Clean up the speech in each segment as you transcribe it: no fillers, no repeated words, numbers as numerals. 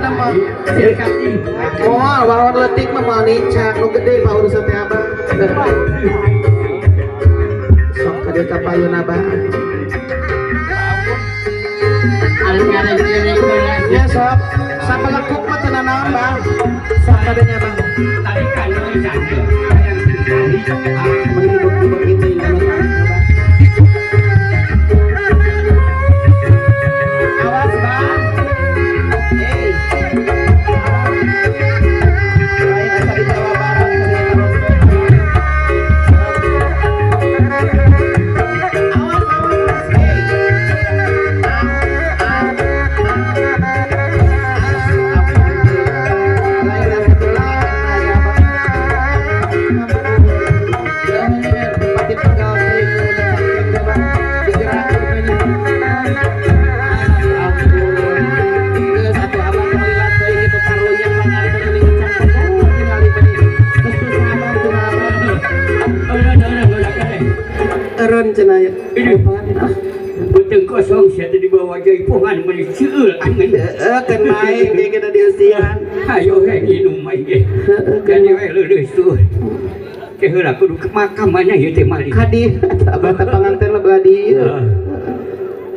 Ayeuna mah. Moal waron leutik mah moal nincak nu gede mah urusan teh abah. Sok ka dieu ka payun abah. Ya sok, sapelekuk mah teu nanaon bang. Sok kadenya bang. Ah, meuni dibek-dibek ini anu tarik abah. Awas bang. Hey. Lain asa di Jawa Barat ka dieu terus. Awas awas. Hey. Ah, ah, lain asa tulakan ya abah. Bener, pati pegal teuing nu dicangkeun teh bang. Digerakkeun we nya. Ah, ampun. Geus atuh abah tong lila teuing itu karunya panganten meni ngecak pegal tingali meni. Geus teu sabar cenah abah. Eureun cenah ya. Ah. Beuteung kosong sia teh dibawa jaipongan meuni seueul angeun. Heeh, keun main ge kita dieusian. Hayo he nginum mah ge. Heeh, Kan we leuleus tuh. Ke heula kudu ke makam mana ieu teh mali. Ka dieu abah teh panganten lah belah dieu.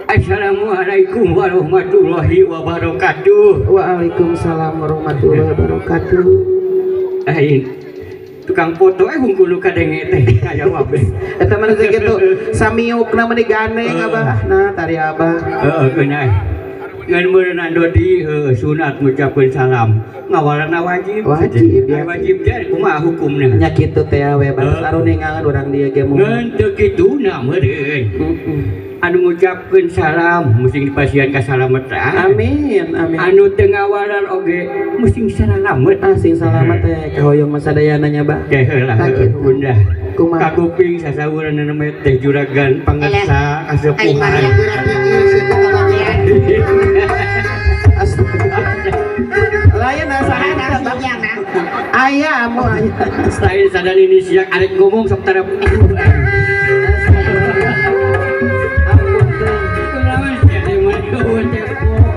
Assalamualaikum warahmatullahi wabarakatuh. Waalaikumsalam warahmatullahi wabarakatuh. Lain tukang foto hungkul nu kadenge teh kajawab. Eta mah teh kitu samiukna meni gandeng abah. Nah, tari abah. Heeh, geunah. Ngan meureunnan Dodi heuh sunat ngucapkeun salam. Ngawarana wajib. Wajib, ya. Wajib teh kumaha hukumna? Nya kitu teh we batas aruningan urang dieu ge mun. Ngan teu kituna meureun. Heeh. Anu ngucapkeun salam mesti dipasihan kasalametan. Amin, amin. Anu teu ngawaran oge mesti salamet. Ah, sing salamet teh kahoyong mah sadayana nya bah. Teh heula Tah heuh, kitu. Bunda. Kumaha? Kakuping sasawuran namanya teh juragan pangersa kasepuhan. Lain asahan abah. Aya amu aya. Lain sadan ini siang arek ngomong sok tarap.